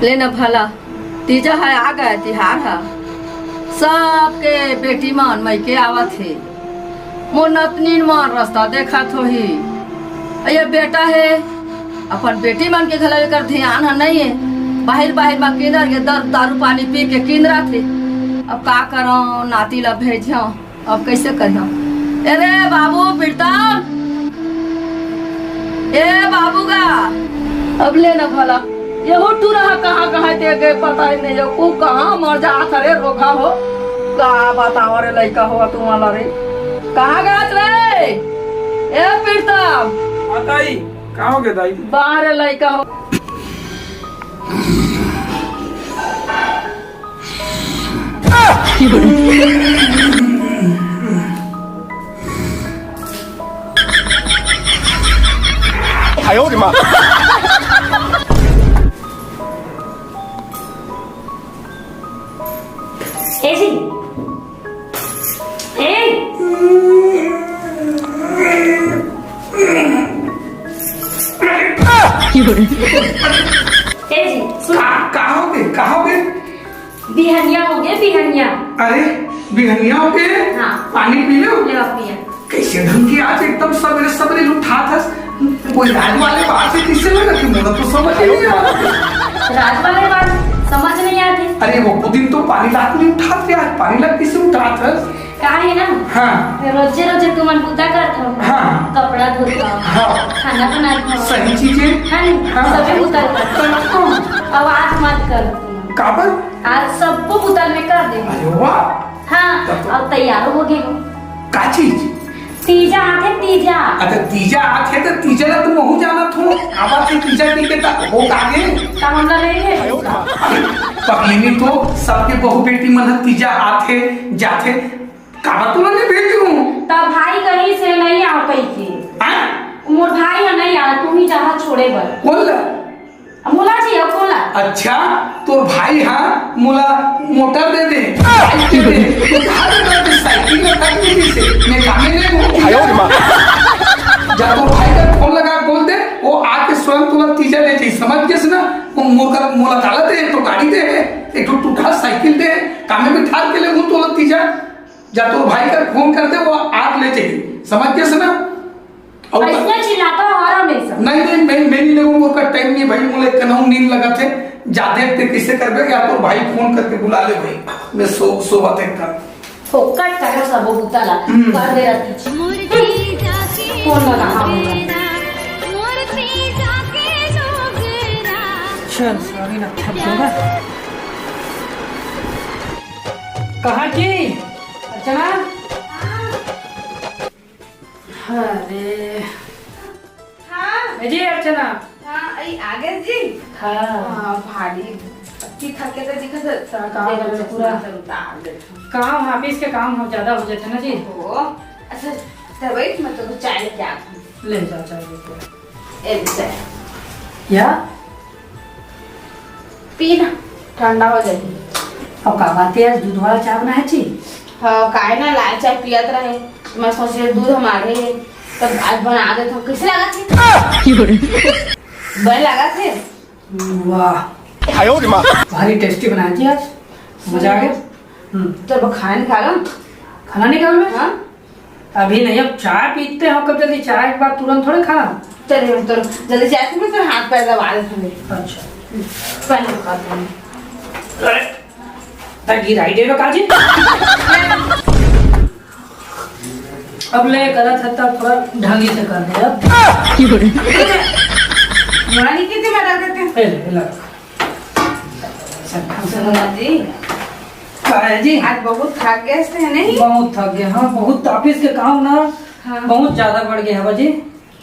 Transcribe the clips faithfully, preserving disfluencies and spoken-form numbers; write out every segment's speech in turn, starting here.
ले न भला, तीजा ह आ गए, तिहार ह। सबके बेटी मन मइके आवत हे। मोर नतनीन मन रस्ता देखत होही। अ ये बेटा हे, अपन बेटी मन के घला एकर ध्यान ह नइ हे। बाहिर बाहिर म किंदर के दर-, दारू पानी पी के किंदरत हे। अब का करंव, नाती ला भेजंव। अब कइसे करिहंव? ए रे बाबू प्रीतम, ए बाबू गा, अब ले न भला, एहू टूरा ह कहाँ कहाँ दे गए, पता ही नहीं हो, को कहाँ मर जात हरे रोगहा हो। का बतावंव रे लइका हो तुमन ला रे, कहाँ गए रे? ए प्रीतम, हाँ दाई, का हो गया दाई? बाहर लइका हो। ए जी, ए, ए जी, सुन। का, का हो गए? का हो गए? बिहनिया हो गए, बिहनिया। अरे, बिहनिया हो गए? हाँ। पानी पी लो। ले, पिया। कइसे ढंग के आज एकदम सबेरे सबेरे उठात हस? कोई राज वाले बात हे, कइसे लगा कि मोला तो समझ नहीं आ रहा। राज वाले बात समझ नहीं आते। अरे, वो दिन तो पानी लात नहीं उठात रे, आज पानी लात कइसे उठात हस? का हे ना? हाँ। रोजे रोजे तुमन बुता करत हो। हाँ। कपड़ा धोत हो। हाँ। खाना बनात हो। सही चीज हे। है नी? हाँ। सभी बुता करत हो। करत हो। अब आज मत करो तुमन। काबर? आज सबको बुता में कर दे। अरे वाह। हाँ, तब तो अब तैयारो हो गए हो। का चीज? तीजा आथे, तीजा। अच्छा, तीजा आथे त तीजा ला तो महू जानत हो। आवा से तीजा के के तक हो कागे? त हमला नहीं है। अरे, पगली नहीं तो सबके बहू बेटी मन ह तीजा आथे, जाथे। काबर तुमन नहीं भेजू? त भाई कहीं से नहीं आओ कहीं के। हाँ? मोर भाई ह नहीं आ, तू ही जहाँ छोड़े बर। कौन ला? मोला जी, अब मोला। अच्छा, तोर भाई हा मोला मोटर दे दे, बाइक दे दे, तो कहाँ दे दे? साइकिल में तक नहीं दे से, मैं कामे ले लूँ। आयो रे माँ। जब तोर भाई का फोन लगा, बोल दे, वो आके स्वयं तोला तीजा ले जाई, समझ गेस ना? वो मोर का, मोला काला दे, तो गाड़ी दे, एक ठो टूटा साइकिल दे, कामे में ठार के ले हूँ तोला तीजा। जब तोर भाई का फोन कर दे, वो आके ले जाई, समझ गेस ना? अउ अइसने चिल्लाता हो रहा हमेशा। नहीं, नहीं, मैं, मैं नहीं लेगो, मोर का टाइम नहीं भाई, मोला कनऊ नींद लगत हे। जाते ते किसे करबे, या तो भाई फोन करके बुला ले भाई, मैं सो, सोवत हे कर। फोकट करो सब बुता ला, हम्म। कर दे रहती छी। फोन लगा, हाँ, फोन लगा। चल, सॉरी ना, थक गया। कहाँ की? अर्चना? अरे। हाँ। ए जी, अर्चना। हाँ, आई आ गए जी। हाँ। हाँ, भारी। की थके तो दिखा सर, सर, काम देखो, कर लो चश्मा पूरा। सर उतार देता हूँ। काम, ऑफिस के काम हम ज्यादा हो जाते ना जी। ओ, अच्छा, तब एक मैं तो चाय लेके आती हूँ। ले जाओ, चाय लेके। ए, चाय। या? पी ना, ठंडा हो जाही। अब का बात हे, आज दूध वाला चाय बनाए छी? हाँ, काहे ना, लाल चाय पियत रहे, मैं सोचे दूध हमारे हे, तब आज बना देता हूँ। कइसे लागत हे? बढ़िया लागत हे। वाह। आयो रे माँ। भारी टेस्टी बनाए छी आज, मजा आ गया। हम्म। तब खाए ना खा लो। खाना नहीं खाओ मैं? हाँ। अभी नहीं, अब चाय पीते हो, कब जल्दी चाय के बाद तुरंत थोड़े खाना। चलिए, हम तो जल्दी चाय पीते, फिर हाथ पैर दबा देते हैं। अच्छा। पहले दिखाते हैं। अरे, तक गिराई दे लो काजी। अब ले गलत है, तब थोड़ा ढंगी से कर दे अब। मानी कितनी मरा देते हैं? ए ले, ले। सुनो जी, का है जी? आज बहुत थक गए थे, नहीं? बहुत थक गए, हाँ, बहुत ऑफिस के काम ना, हाँ। बहुत ज्यादा बढ़ गया है जी।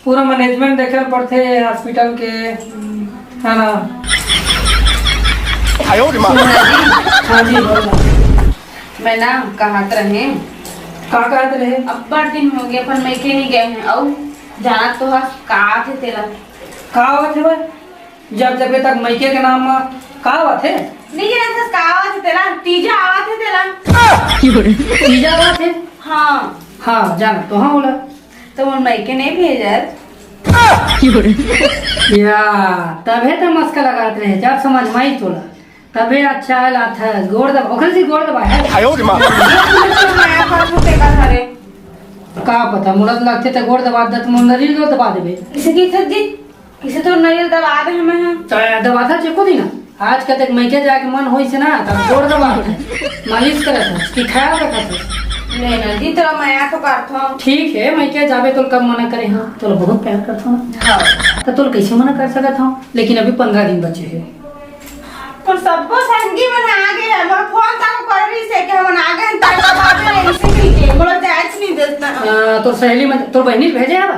पूरा मैनेजमेंट देखे पड़ते हॉस्पिटल के, है ना? आयो रे माँ। सुनो जी, हाँ जी, बोलो। मैं ना कहत रहे, का कहत रहे? अब्बड़ दिन हो गए, अपन मइके नहीं गए हैं, अउ जानत तो हस का आथे तेला। का आथे भाई? जब जबे तक मइके के नाम म का आवत हे? नहीं जानत हस का आवत हे तेला? तीजा आवत हे तेला। तीजा आवत हे? हाँ। हाँ, जाना तो हाँ बोला। तो मोर मइके नहीं भेजत। या, तभे त मस्का लगात रहे, जब समझ में आई तोला। तभे अच्छा है लात है, गोड़ दबा, ओखर से गोड़ दबा है। माया बाबू तेरा घरे। का पता, मोला तो लगथे त गोड़ दबा दत, मोर नरियल गोड़ दबा देबे। इसे की थे जी? इसे तो नरियल दबा दे हमें हम। त दबा था चेको दी ना। आज का तक मइके जाके मन होइस ना, तब गोड़ दबा के मालिश करत हस कि ख्याल रखत हस? नहीं ना जी, तोला मया तो करत हूँ। ठीक है, मइके जाबे तो कब मना करे हूँ, तोला बहुत प्यार करत हूँ। हाँ। तो तोला कैसे मना कर सकत हूँ? लेकिन अभी पंद्रह दिन बचे हैं। पर सबको संगी मन आ गए हैं, मोर फोन तक कर रही से कि हम आ गए हैं, तब आ गए हैं, इसे कह के, बोलो जायज नहीं देता। आ, तोर सहेली मन, तोर बहनी भेजे है बा?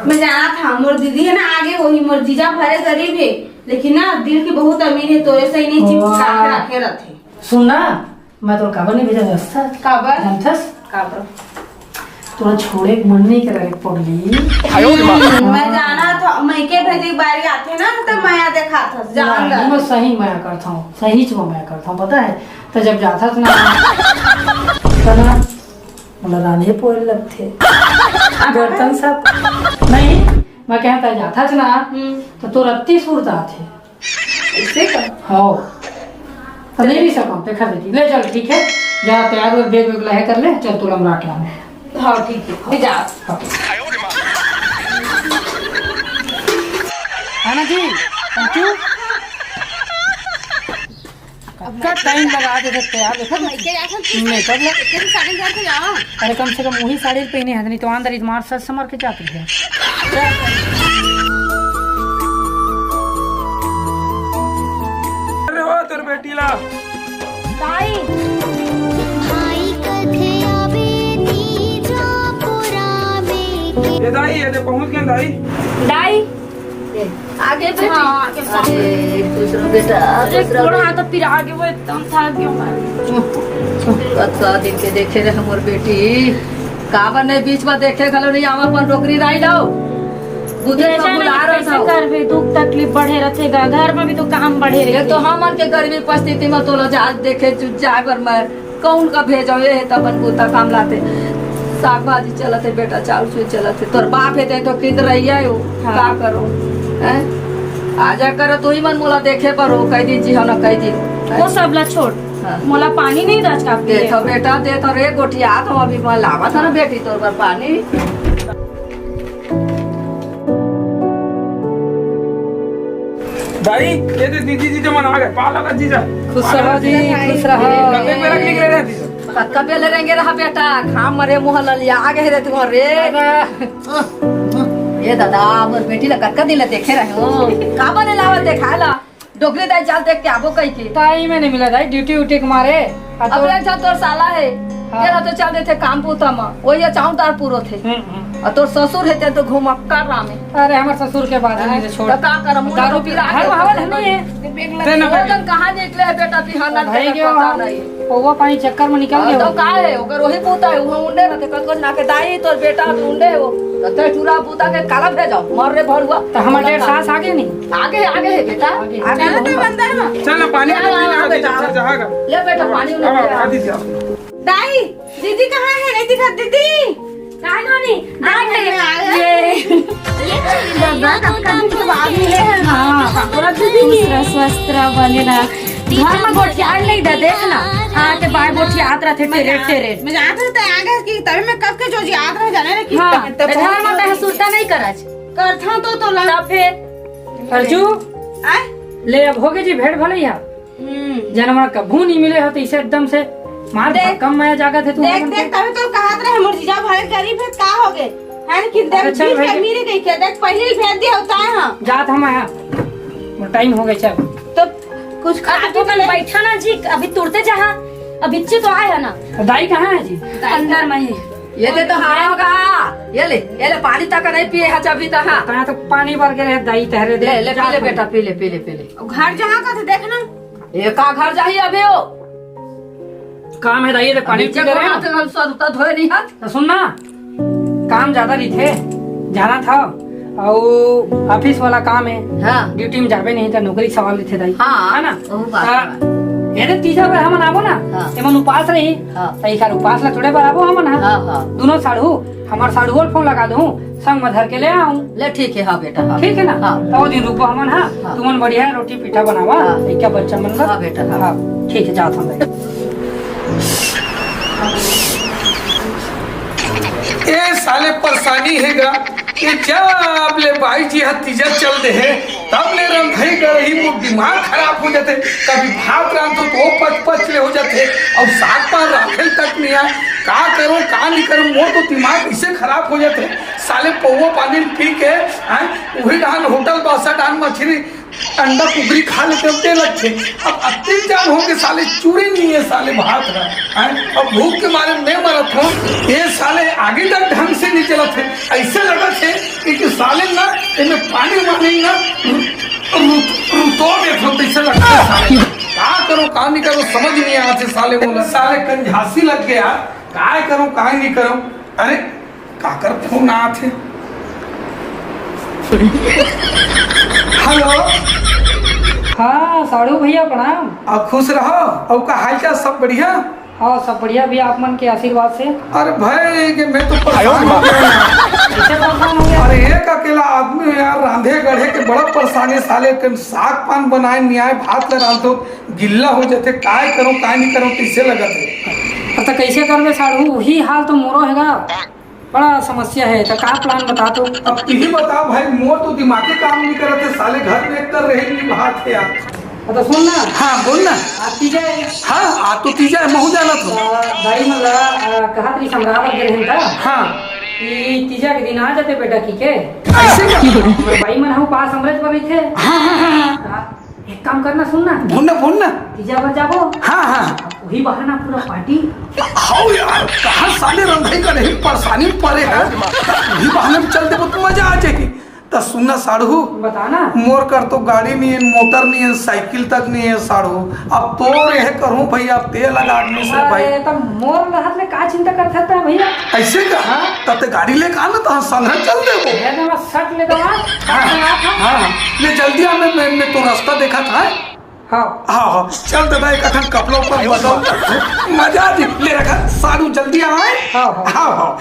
मैं जाना था, मोर दीदी है ना आगे, वही मोर जीजा भरे गरीब है, लेकिन ना दिल के बहुत अमीर है, तो ऐसे ही नहीं चिपका के वाह। रखे रहते। सुन ना, मैं तो काबर नहीं भेजा रास्ता। काबर? जानथस? काबर? तोरा छोड़े के मन नहीं करे रे पगली। मैं जाना था, मइके भेजे के बारी आथे ना, तो मया देखा था, जान नहीं, मैं सही मया करता हूँ, सही च मया करता हूँ, पता है? तो जब जाता था ना, तो ना, मोला रांधे पोए लगथे। बर्तन साफ। नहीं, मैं कहता जाथच ना, हम्म। तो तोर अत्ती सुरता आथे। ऐसे का? हाँ। तो नहीं भी सकम, देखा देखी। ले चल, ठीक है? जा तैयार हो, बैग वैग लहे कर ले, चल तोला मरा के आऊँ। हाँ, ठीक है। ले जा। हाँ। है ना जी? Thank you। कतका टाइम लगा देथे तैयार, देखो तो। मइके जाथन तो मेकअप ला। एके साड़ी पहन के जाओ। अरे, कम से कम वही साड़ी पहने हैं, नहीं तो अंदर इतमार सर समर के जाती है। अरे हो तोर बेटी ला। दाई। भाई कथे आवे नी जा पुरावे के। ए दाई, ए दे पहुंच गए दाई। दाई। आगे बेटी। हाँ, आगे। अरे, खुश रहो बेटा, अरे, खुश रहो। गोड़ हाथ पिरा गए, वो एकदम थक गया मैं। कतका दिन के देखे रहे मोर बेटी, काबर नहीं बीच में देखे घलो नहीं आवा, अपन डोकरी राई लाओ। बुद्धि बेटा, में बुला नहीं, रहे कैसे हो। करबे, दुख तकलीफ बढ़े रहते गा, घर में भी तो काम बढ़े ये रहते। तो हमन के गरीबी परिस्थिति में तोला जा देखे जु-, जाए बर मैं कौन का भेजो, ये है त अपन बूता काम लाते। साग भाजी चलत है बेटा, चाउर चूर चलत है। तोर बाप है ते तो कित रहिया हो, हाँ। का करो? हैं? आजा करो, तू ही मन मोला देखे पर हो, कह दिन जी हो ना कह दिन। वो सब ला छोड़। हाँ। मोला पानी नहीं रच का दे पिए। तो बेटा, दे तो रे गोठिया, तो अभी मैं लावा था ना बेटी तोर बर पानी। दाई, ये दे दीदी, जीजा मन आ गए, पाला का जीजा। खुश रहो जी, खुश रहो। कतका बेर निकले रहे जीजा? कतका बेर रेंगे रहा बेटा, घाम मरे मुंह ललिया आ गए रे तुम रे। ये दादा, मोर बेटी ला कतका दिन ले देखे रहे हो, का बने लावत देखाए ला? डोकरी दाई चाल देख के आबो कही के। ताई में नहीं मिला दाई, ड्यूटी उटी के मारे। आ तो अब एक ठा तोर साला है, हाँ। तेरा तो चल देथे काम पूता मा, वही चाउर दार पूरो थे। हम्म, हम्म। आ तोर ससुर है, ते तो घुमक्का राम है। अरे, हमार ससुर के बात नहीं, छोड़। तो का करम, मुंह दारू तो पी रहा घर में हवा नहीं है। ते ना वो दिन कहाँ निकले है बेटा, बिहान ना भाई निकले, क्यों? पता नहीं। पौवा पानी चक्कर में निकल हाँ, गया तो हो। का है, ओकर वही पूता है, वो उंडे रहते, कतको ना के दाई, तोर बेटा तो उंडे हो। तो ते टूरा पूता के काला भेजाओ, मर रे भरुआ। तो हमार डेढ़ सास आगे नहीं? आगे, आगे है बेटा। आगे। आगे चल है। तो अंदर में। चल ना, पानी ले, पी ले, ले, आगे ले, जा। चल, जा, आगे। ले बेटा, पानी अब, उन्हें अब, पिला। आगे जा। दाई, दीदी कहाँ है? नहीं दिखा दीदी। कहाँ जानी? आ गए। ये। ये दादा, कब, कब, कब आ गई है? हाँ। पूरा दीदी। खुश रह, स्वस्थ रह, बने रह। घर में गोठियार नहीं दे, देख ना। हाँ, ते बाय गोठियात रहते, टेरे, टेरे। मैं जानत हूँ, ते आ गए कि तभी मैं कब के जो याद रह जाने रे, कि हाँ, तब, तब ते घर में ते सुरता नहीं करज। करथा तो, तो ला। तब फिर? अर्जू, आय? ले, अब हो गए जी, भेंट भले यहाँ। हम्म। जन हमारा कभू नहीं मिले हो, तो इसे एकदम से मार देख, भक्कम मया जागत है तू देख, हमन देख, के। तभी तो कहत रहे, मोर जीजा भाई गरीब है, का हो गए? है ना कि देख, अच्छा, चल बीच भाई। का मेरे कही के, देख, पहले ही भेज दिया होता है, हाँ। जात हम आया। मोर टाइम हो गया, चल। तो कुछ खा अभी पी तो मैं ले। बैठा ना जी, अभी तुरते जहाँ, अभी इच्चे तो आए है ना। दाई कहाँ है जी? अंदर में ही। ये दे तो हारा होगा। ये ले, ये ले, पानी तक नहीं पिए है अभी तो, हाँ। तो यहाँ तो पानी भर के रहे, दाई तहरे दे। ले, ले, पी ले बेटा, पी ले, पी ले, पी ले। घर जहाँ का तो देख ना। ये का घर जाही अभी हो? काम है दाई, ये पानी अभी पी ले रहे हैं। हम सर उतर धोए नहीं हाथ। तो सुन ना, काम ज्यादा रहिथे, जाना था, अउ ऑफिस वाला काम है। हाँ। ड्यूटी में जाबे नहीं तो नौकरी के सवाल रहिथे दाई। हाँ, है ना? वहू बात हाँ। है। एदे तीजा बर हमन आबो ना, हाँ। एमन उपास रही, हाँ। त एकर उपास ला तोड़े बर आबो हमन, हाँ। हाँ, हाँ। दुनो साढ़ू, हमर साढ़ू ल फोन लगा दूँ, संग म धर के ले आऊँ। ले, ठीक हे, हाँ बेटा, हाँ। ठीक हे ना? हाँ। त ओ दिन रुकबो हमन, हाँ। हाँ। तुमन बढ़िया रोटी पीठा बनावा, हाँ। लइका बच्चा मन बर। हाँ बेटा, हाँ। हाँ, ठीक हे, जात हन। ए साले परेशानी हे गा, ये जब ले बाई जी ह तीजा चल दे हे, तब ले रंधई गड़ही मोर दिमाग खराब हो जाथे। कभी भात रांधो तो वो पच पच ले हो जाथे, अउ साग पान राखे तक नहीं आय। का करो का नहीं करो, मोर तो दिमाग इसे खराब हो जाथे। साले पौवा पानी पी के, हैं, उही डान होटल बासा डान मछली अंडा कुकरी खा लेते होते लगथे। अब अतिन जान हो के साले चूरे नहीं है साले भात है, हैं? अब भूख के मारे मैं मरत हूँ। ये साले आगे तक ढंग से नहीं चलत है। ऐसे लगत है कि, कि साले ना इनमें पानी वानी ना रु-, रु-, रुतो देत हो, ऐसे लगत है साले। का करो का नहीं करो समझ नहीं आते साले। बोला साले कंझासी लग गया, काय करो काय नहीं करो। अरे काकर फोन आत हे। हेलो। हाँ, साढ़ू भैया, प्रणाम। अब खुश रहो। अउ का हाल चाल, सब बढ़िया? हाँ, सब बढ़िया भैया, आप मन के आशीर्वाद से। अरे भाई, ये मैं तो परेशान हो गया। कैसे परेशान हो गया? अरे, एक अकेला आदमी हो यार, रांधे गढ़े के बड़ा परेशानी। साले के साग पान बनाए, न्याय भात ल रांधो, गिल्ला हो जाथे। काय करो, काय नहीं करो, कैसे लगत है? अब तो कैसे करबे साढ़ू, वही हाल तो मोरो हेगा। बड़ा समस्या है, तो का प्लान बता तो? अब तुही बता भाई, मोर तो दिमागे काम नहीं करत है, साले घर में एक कर रहे नहीं बात है यार। हाँ, तो सुन ना। हाँ, बोल ना। आज तीजा है। हाँ, आज तो तीजा है, महू जाना तो। आ, दाई मन ला, आ, कहत रही समराह लग गए रहन का? हाँ। कि तीजा के दिन आ जाते बेटा की के। ऐसे क्या? हमर बाई मन हूँ पास अमरेश पर रही थे। हाँ, हाँ, हाँ, हाँ। एक काम करना, सुन ना। बोल ना, बोल ना। तीजा बर जाबो। हाँ, हाँ। वही बहाना पूरा पार्टी। हाउ यार, कहाँ साले रंधई का नहीं परेशानी में पड़े है। वही बहाने में चल देबो तो मजा आ जाएगी। तो सुन ना साढ़ू। बता ना। मोर कर तो गाड़ी नहीं है, मोटर नहीं है, साइकिल तक नहीं है साढ़ू। अब तोर यह करूँ भैया, अब तेल लगा आदमी से भाई। अरे, तो मोर रहत ले का चिंता करत है भैया? ऐसे का? हाँ। तब ते गाड़ी लेके आना तो हम संग चल देबो। ये तो मैं सट ले दवा। हाँ, हाँ, हाँ। ले जल्दी आ, मैं, मैं, मैं तो रास्ता देखा था। हाँ। हाँ, हाँ, चल दादा, एक अखन कपड़ा उपड़ा बदल। मजा आ जी, ले रखा, साढ़ू जल्दी आए। हाँ, हाँ। हाँ, हाँ।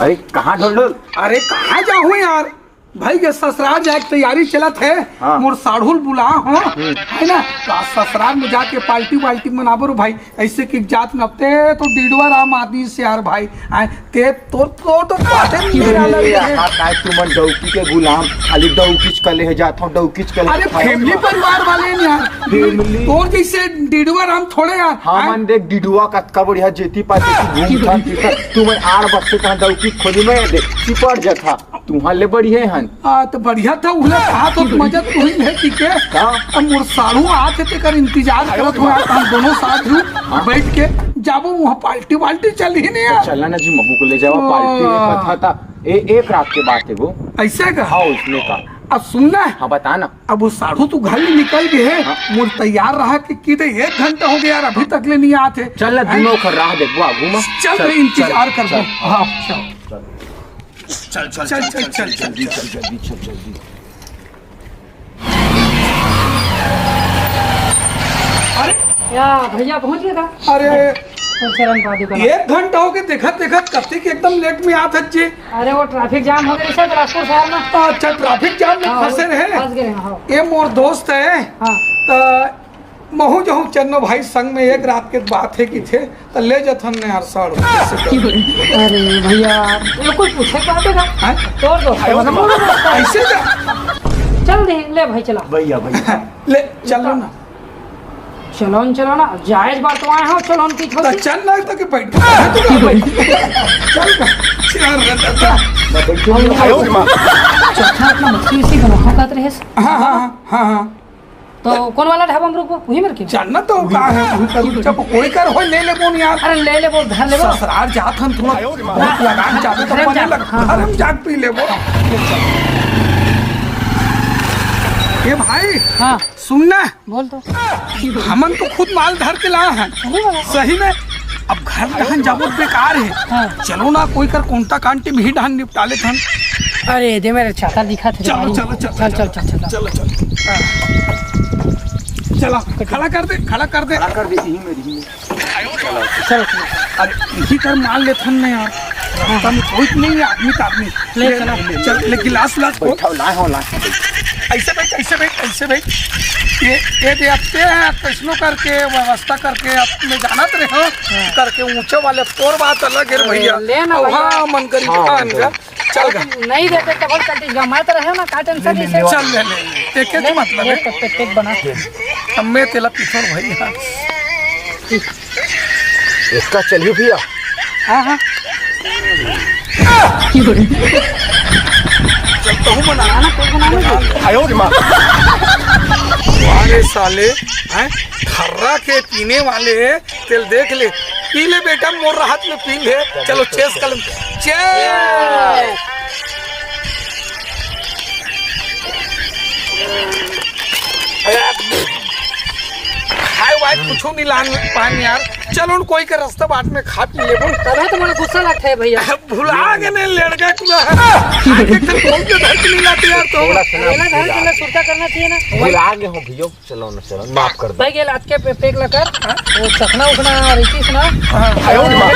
अरे, कहाँ ढोल ढोल? अरे, कहाँ जाहूँ यार? भाई, ये ससुराल जाए के तैयारी चलत है। हाँ। मोर साढ़ू ल बुला हो, है ना? तो आज ससुराल में जाके पार्टी वार्टी मनाबो रे भाई। ऐसे कि जात नपते तो डिडवा राम आदमी से यार भाई। आए, ते तोर, तोर तो बाते नहीं निराला है। हाँ, काय तुमन डौकी के गुलाम, खाली डौकीच कले है जात हो, डौकीच कले अरे, है। फैमिली परिवार वाले हैं यार। फैमिली। तोर जैसे डिडवा राम थोड़े यार। हाँ, आए? मन देख डिडवा कतका बढ़िया जेती पाती घूमथन, फिरथन। तुमन आड़ बस्ते कहाँ डौकी खोली में दे, चिपट जथा। तुहां ले बढ़िया हन। आ, तो बढ़िया था, उहला कहा तो मजा तू ही है, ठीक है? का? अब मोर साढ़ू आत हे, तेकर इंतजार करत हो, हम दोनों साथ ही हाँ। बैठ के जाबो, वहाँ पार्टी वार्टी चल ही नहीं तो यार। चला ना जी, महू को ले जावा ओ। पार्टी में कथा था। ए, एक रात के बात है वो। ऐसे का? हाँ, उसने का। अब सुन ना। हाँ, बता ना। अब वो साढ़ू तू घर ले निकल गए है, हाँ। मोर तैयार रहा कि, कि दे एक घंटा हो गया यार, अभी तक ले नहीं आते। चल ना, हैं? दोनों खर राह देखबो आगू में। चल चल, रे, इंतजार चल, करबो। चल। हाँ, चल। चल, चल, चल, चल, चल, चल, जल्दी चल, जल्दी चल, जल्दी। अरे या भैया पहुंच गए का? अरे तो चरण पादुका। एक घंटा हो गए देखत देखत, कत्ती के एकदम लेट में आत हच्चे। अरे वो ट्रैफिक जाम हो गया सर बिलासपुर शहर में। अच्छा, ट्रैफिक जाम में हाँ, फंसे रहे। फंस गए हैं, हाँ। ये मोर दोस्त है। हाँ। तो महू जहूँ चन्नो भाई संग में एक रात के बात है कि थे, तो ले जथन ने यार साढ़ू। अरे भैया, ये कोई पूछे के बात है का? हैं? तोर दोस्त है, मतलब, मोर दोस्त है। ऐसे का? चल दे, ले भाई, चला। भैया, भैया। ले, चलो ना। चलो न, चलो ना, जायज बात तो आए हो, चलो न, की तो छोटी। चल ना, तो के बैठ। चल ना। चल ना। चल ना। चल ना। चल ना, मतलब, इसी को हम कहते रहे। हाँ, हाँ, हाँ, हाँ, हाँ। तो कौन वाला ढाबा में रुकबो? वहीं में रुकबो? जानना तो का है, वहीं पर रुक। जब कोई कर हो, ले लेबो न यार। अरे ले लेबो, धर लेबो। ससुराल जात हन, थोड़ा बहुत लगान जाबे तो धर्म बने जात, लग, हाँ। धर्म जात पी लेबो। ये भाई, हाँ। सुन ना। बोल तो। हमन तो खुद माल धर के लाए हैं। अरे बाबा। सही में। अब घर तहन जाबो त बेकार है। हाँ। चलो ना, कोई कर कोंटा कांटी में ही ढान निपटा लेथन। अरे, दे मेरे छाता दिखा थे चलो, भाई। चलो, चलो, चल, चल, चलो। चल, चल, चल। हाँ। चला, खड़ा कर दे, खड़ा कर दे। खड़ा कर दे, यहीं में, यहीं में। चलो। अरे, इही कर मार लेथन ना यार। रास्ता में कोई नहीं है, आदमी तो आदमी। ले, ले, चला। चल, ले, गिलास उलास खोल। बैठा, लाए हो, लाए हो, बैठा। ऐसे बैठ, ऐसे बैठ, ऐसे बैठ। ये, ये दे, अब ते हैं, कैसनो करके, व्यवस्था करके, अब मैं जानत रहे हो, हाँ। करके ऊंचे वाले तोर बात अलग है अरे, भैया। ले ना अब भैया। हाँ, मन करी हाँ, दुकान का। चल गा। नहीं देते तो बोल, चल ठीक है, मैं तो रहे ना, का टेंशन नहीं, नहीं, नहीं, चल ले, ले, ले। एक, एक ले, मतलब ले, है। तो पेक, पेक बना। अब मैं तेला पीछोड़ भैया। इसका चलिए भैया। हाँ, हाँ। चल, तहूँ बना। बनाना, पेक बनाना। आयो रे माँ। अरे साले, हैं? खर्रा के पीने वाले तेल देख ले, पी ले बेटा, मोर राहत में पी ले। चलो, चेस कर ले। चेस। हाय वाय, कुछो नहीं लान पान यार। चलो न, कोई के रास्ता बाट में खा पी लेबो। तबे तो मोला गुस्सा लगता है भैया। भुला के नहीं लड़का पूरा है। आके तक कौन के घर के नहीं लाते यार तो। थोड़ा सा ना अकेला घर के भुला। लिए सुरता करना चाहिए ना। भुला गए हो भैया। चलो ना, चलो, माफ कर दो। भाई, गेल आज के पे-, पेक ला कर, हाँ? वो चखना उखना रही थी ना। हाँ। आयो रे माँ।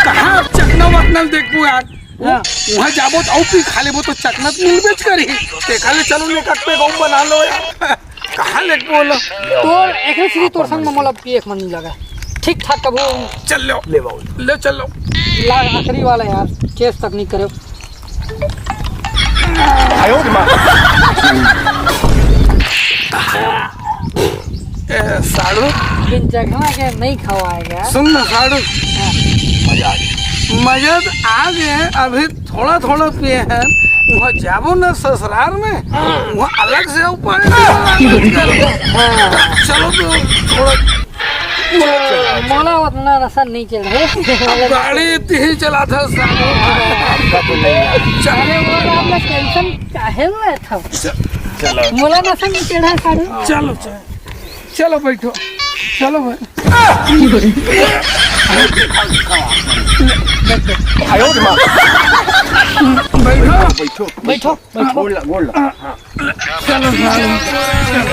कहाँ अब चखना वखना देखबो यार? हाँ। वहाँ जाबो तो अउ पी खा लेबो तो चखना तो मिलबेच करी। देखा ले, चलो ना, एक आध पेक अउ बना लो यार। कहाँ लेके बोलो? तोर एकरे सीधी तोर संग में मोला पिए के मन नहीं लगा। ठीक ठाक कभू। चल लो। ले बाबू। ले चल लो। ला आखिरी वाला यार, चेस तक नहीं करे। आयो रे माँ। ए, साढ़ू। बिन चखना के नहीं खवाएगा। सुन ना, साढ़ू। हाँ। मजा आ गया। मजा तो आ गया, अभी थोड़ा थोड़ा पिए हैं। वहाँ जाबो ना ससुराल में, वहाँ अलग से ऊपर। हाँ। चलो तो थोड़ा। मोला उतना नशा नहीं चढ़े। गाड़ी इतनी ही चलाता सालो। अरे वो आपने टेंशन काहे में था? चलो। मोला नशा नहीं चढ़ा सालो। चलो, चलो। चलो बैठो। चलो भाई। आयो रे माँ। बैठो। बैठो। बैठो। गोड़ ला, गोड़ ला। हाँ। चलो, चलो, चलो।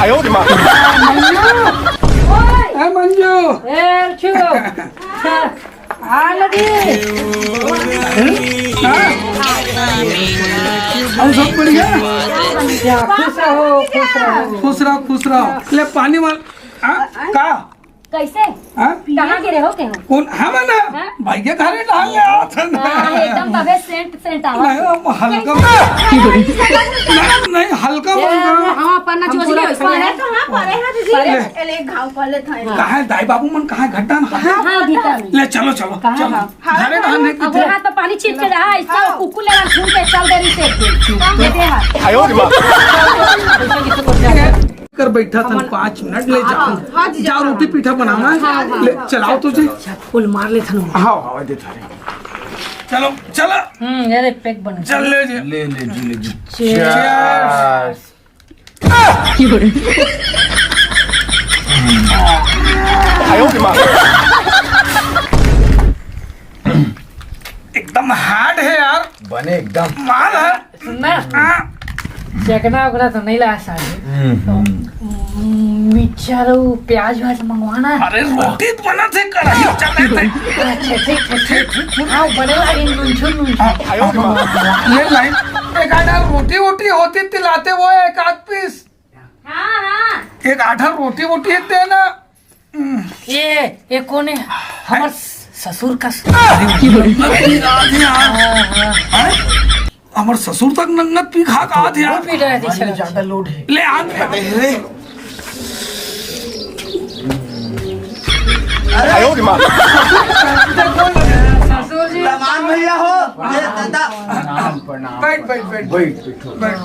आयो रे माँ। ए मंजू। ए, छू। हाँ, लगी। हाँ? और सब बढ़िया? क्या, खुश रहो, खुश रहो। खुश रहो, खुश रहो। ले पानी वाला, हाँ? का? कैसे? हाँ? कहाँ के रहो के हो? कौन? हम ना? हाँ? भाई के घरे डाल ले आवत हन। हाँ, एकदम तबे सेंट, सेंट आवा। नहीं, हम हल्का कैसे? नहीं, नहीं, हल्का ए, बोल रहा हूँ। हाँ, पन्ना हम चोरी पूरा है, इसमें पढ़े है। तो हाँ, पढ़े हैं दीदी। पढ़े। ले। ले, ले, घाव पहले था। हाँ। कहाँ है दाई बाबू मन, कहाँ है घट्टा ना? हाँ, हाँ, भीतर में। ले, चलो, चलो, कहाँ चलो। है? घरे कहाँ है? अब हाथ पे पानी छीट के रहा, इससे हाँ। कुकुर लेना घूम के चल दे रही से एक दिन। चुप। ये दे हाथ। आयो रे माँ। कर बैठा था पाँच मिनट, ले जाओ। हाँ, हाँ, जी, जाओ, जाओ। रोटी पीठा बनाना है। हाँ, हाँ, ले, हाँ। चलाओ तुझे। फुल मार ले थनु। हाँ, हाँ, दे थारे। चलो, चला। हम्म, ये देख, पेक बन गया। चल ले जी। ले, ले जी, ले जी। Cheers। Cheers। आयो रे माँ। एकदम hard है यार। बने एकदम। माल है। सुन ना। हाँ। चखना ओकरा तो नहीं ला साले। हम्म, हम्म। हम्म, मिक्सचर और प्याज व्याज मंगवाना। अरे रोटी तो बना थे, कढ़ाई चले थे। अच्छा, ठीक है, ठीक। हाँ, बने वाली नून छू, नून छू। हाँ, आयो रे माँ। ये लाइन, एक आधा रोटी वोटी होती, तिलाते वो एक आध पीस। हाँ, हाँ। एक आधा रोटी वोटी देना। ये, ये कौन है? हमार ससुर का। अरे, अरे, अरे, हाँ, हाँ। हैं? हमार ससुर तक नंगत पी खा का आत यार। पी रहे थे, ज्यादा लोड है। ले, आन पे। अरे, आयो रे माँ। ससुर जी। प्रणाम भैया हो। ये दादा। प्रणाम, प्रणाम। बैठ, बैठ, बैठ। बैठ, बैठ। बैठ।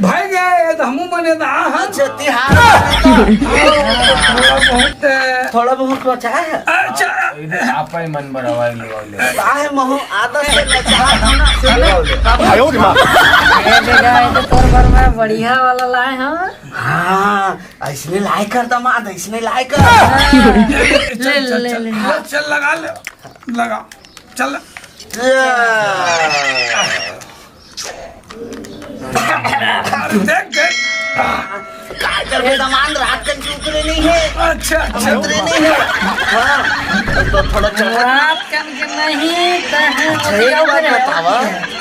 भाई गए, ये तो हमू मने तो आ, हाँ। अच्छा, तिहार। थोड़ा बहुत, थोड़ा बहुत बचा है। अच्छा। इधर आपा ही मन बराबर लेवा ले। काहे महू आदत से लचा है ना। आयो रे माँ। ये देखा, ये तो तोर बर में बढ़िया वाला लाए हैं। हाँ, अइसने लाय कर दमाद, अइसने लाय कर। चल, ले, चल, ले, चल, ले। चल, चल, लगा ले, लगा, चल। अरे देख, देख। काय करबे दमाद, रात कन के उतरे नहीं हे। अच्छा, अच्छा। उतरे नहीं हे। हाँ, तो थोड़ा चढ़ा। रात कन के नहीं, तो है, अच्छा, एक बात बतावा।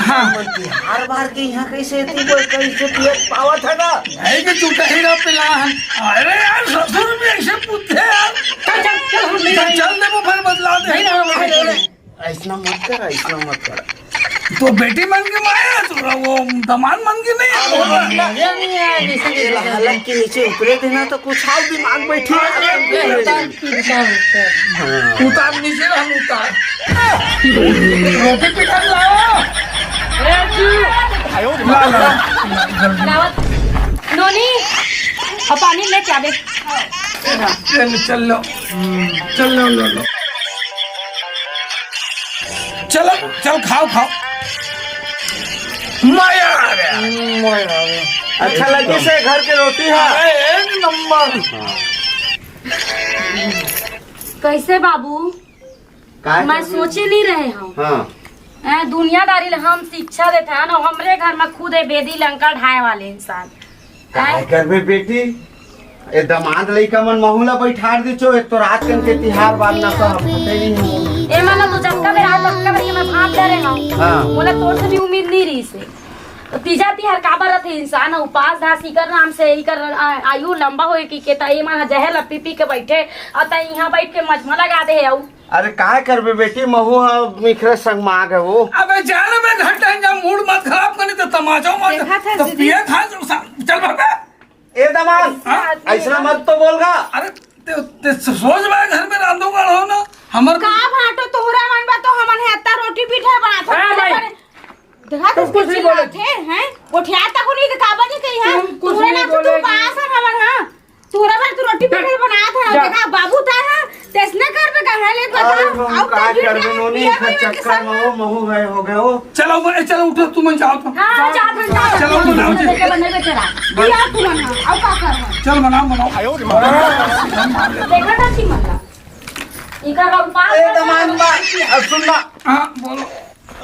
हाँ। तिहार बार के यहाँ कैसे थी, वो कैसे पियत पावत है ना? नहीं कि तू कहीं ना पिला है। अरे यार, ससुर भी ऐसे पूछते हैं यार। चल, चल, चल, हम नहीं चल, आएंगे। चल, देखो, फिर बदला दे। नहीं, नहीं, नहीं, नहीं। अइसना मत कर, अइसना मत कर। तो बेटी मन के माया है तोरा, वो दमाद मन के नहीं है। अरे, मजा नहीं आया, जैसे ये हालत के नीचे उतरे थे ना, तो कुछ और दिमाग बैठी है। अरे, बेटा, चिंता मत कर। हाँ। उतार नीचे, हम उतार। रोटी पिठा लाओ। ए, तू। ला, ला, ला, जल्दी। लावत। नोनी, और पानी लेके आ दे। चल, चल लो। हम्म, चल लो, लो, लो। चलो, चल खाओ, खाओ। मजा आ गया। अच्छा लगी से घर के रोटी है। अरे, एक नंबर। कैसे बाबू? काय मैं करबे? सोचे नहीं रहे हँव। हाँ। हैं, दुनियादारी ले हम शिक्षा देत हन, अउ हमरे घर में खुद ए बेदी लंका ढाए वाले इंसान। काय हैं? करबे बेटी? ए दमाद लइका मन महू ला बैठार देचो, एक तो रात कन के तिहार बार ना तो हम पता ही नहीं हो। ए मन ला तो जतका बेर आए, ततका बेर ये मैं भाप डरे हँव। हाँ। मोला तोर से भी उम्मीद नहीं रहिसे। तो तीजा तिहार काबर रथे? इंसान उपास धासी कर नाम से, इकर आ-, आयु लंबा होए कि के, त ए मन ह जहर ला पी पी के बैठे, अउ त इहाँ बैठ के मजमा लगा दे हे अउ। अरे काय करबे बेटी, महू ह मिखरे संग माग है वो। अबे जा ना बे, घंटा जा, मूड मत खराब करे, तो तमाचा मत, देखा था तो दीदी। पिए खा, चल भागा। ए दमाद, हाँ। अइसना मत तो बोल गा। अरे ते, ते सोच बा, घर में रांधो गढ़ो ना, हमर का भाटो तोहरा मन बा तो हमन हे अत्ता रोटी पीठा बनात हाँ हन। भाई। देखा तो तो कुछ नहीं बोले। थे, हैं? गोठिया तक नहीं तो काबर नहीं कही, हाँ? तुम कुछ तोहरा नहीं नाम से तू बोले। पास है हमन, हाँ? तोहरा भर तू रोटी पीठा बनात है, जा। देखा बाबू ता है, तेसने कर पे कहा ले बता। अरे, हम अब का तो गिर करबे गया, नोनी, ये इधर भाई चक्कर में वो महू गए हो गए हो। चलो, बोले, चलो, उठो, तुम जाओ तो। हाँ, हाँ, जा, जा, जा। चलो, बनाओ जी। लेके बने बेटे रहा। पिया तू मन, अब का कर है? चल, बनाओ, बनाओ। देखा था कि मतलब, इका का उपास ए, कर दमान बा, अब सुन ना। हाँ, बोलो।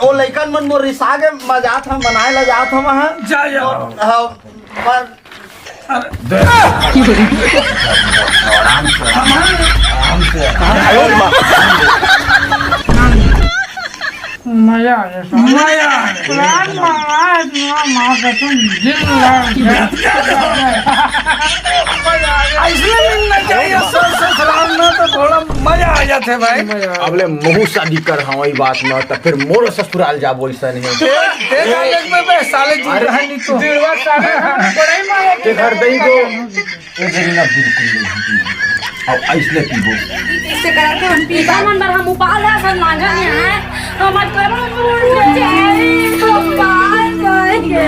ओ लइकन मन मोर रिसा के मजाक हम बनाए ला जात हवं, हाँ। जा, जा। और, हाँ, पर अरे। आराम से, आराम से। मजा आ गया, साला। मजा आ गया। प्राण मांगा है, इतना माँ कसम, दिल लगा। ऐसे मिलना चाहिए, सस-, ससुराल में तो थोड़ा मजा आ जाते भाई। अब ले महू शादी कर हवं, ई बात न, त फिर मोरो ससुराल जाबो, ऐसा नहीं। देख, देख, देख, बे, बे, साले जी अरे, कहानी तो। जुड़वा साले, हम बड़े मारे के घर दई को। ए, जरूर ना, बिल्कुल नहीं, बिल्कुल नहीं। अब ऐसने पीबो। इससे करते हम पीबा मन बर हम उपास है, सब मांगा नहीं है। हमर करम फूट जाए, हम बाहर जाएंगे।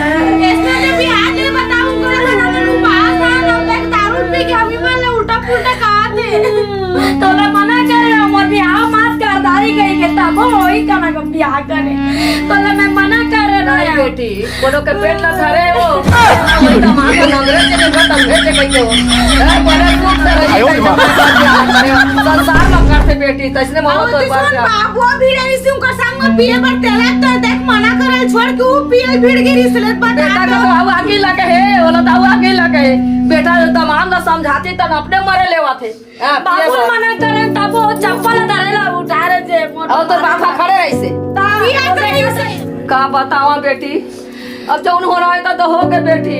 इसने जब बिहार में बताऊं, करे ना, ना, ना, उपास है, हम तक दारू पी के हम ही मन उल्टा पुल्टा कहा थे। तोला मना करे, हमर बिहाव मत कर, दारी कही के तब वही कना के बिहाव करे। तोला मैं मना करे नहीं रहा। बेटी, कोनो के पेट ला धरे हो, वही दमाद ला नंगरे से देखो, तंगरे से कहियो। ए, बड़े सुख से रही, आयो रे बाप। संसार में करते बेटी, तैसने मानो और तो एक बार सुन, क्या? बाबुआ भी रही, उनका संग में पिए बर तेला तो देख मना करे, छोड़ के वो पिए भिड़ गिरी, इसलिए बता बेटा का दो। तो हवा आगे लगे है, बोला तो हवा आगे लगे है। बेटा, दमाद ला समझाती तन अपने मरे लेवा थे। हाँ, बाबू पिए बर। मना करे, तब वो चप्पल धरे ला उठा रहे थे, मोटर और तो बाबा खड़े रही से। ता-, पिए तो नहीं उसे। का बतावा बेटी, अब जौन होना है तो, तो हो के बेटी।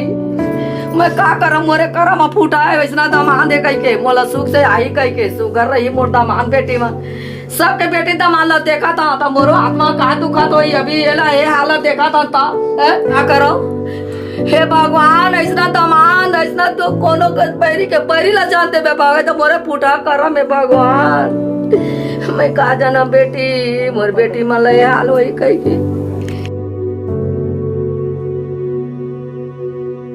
मैं का करम, मोरे करम फूटा है, वैसना दमाद है कह के, मोला सुख से आई कह के, सुगर रही मोर दमाद बेटी में। सबके बेटी दमाद ला देखा था, तो मोरो आत्मा का दुखा तो अभी एला ए हालत देखा था, ता, ए, का करो? हे भगवान, ऐसना दमाद, ऐसना तो कोनो के बैरी के बैरी ला जानते बे बाबे, तो मोरे फूटा करम हे भगवान। मैं का जानम बेटी, मोर बेटी मन ला ए हाल होई कह के।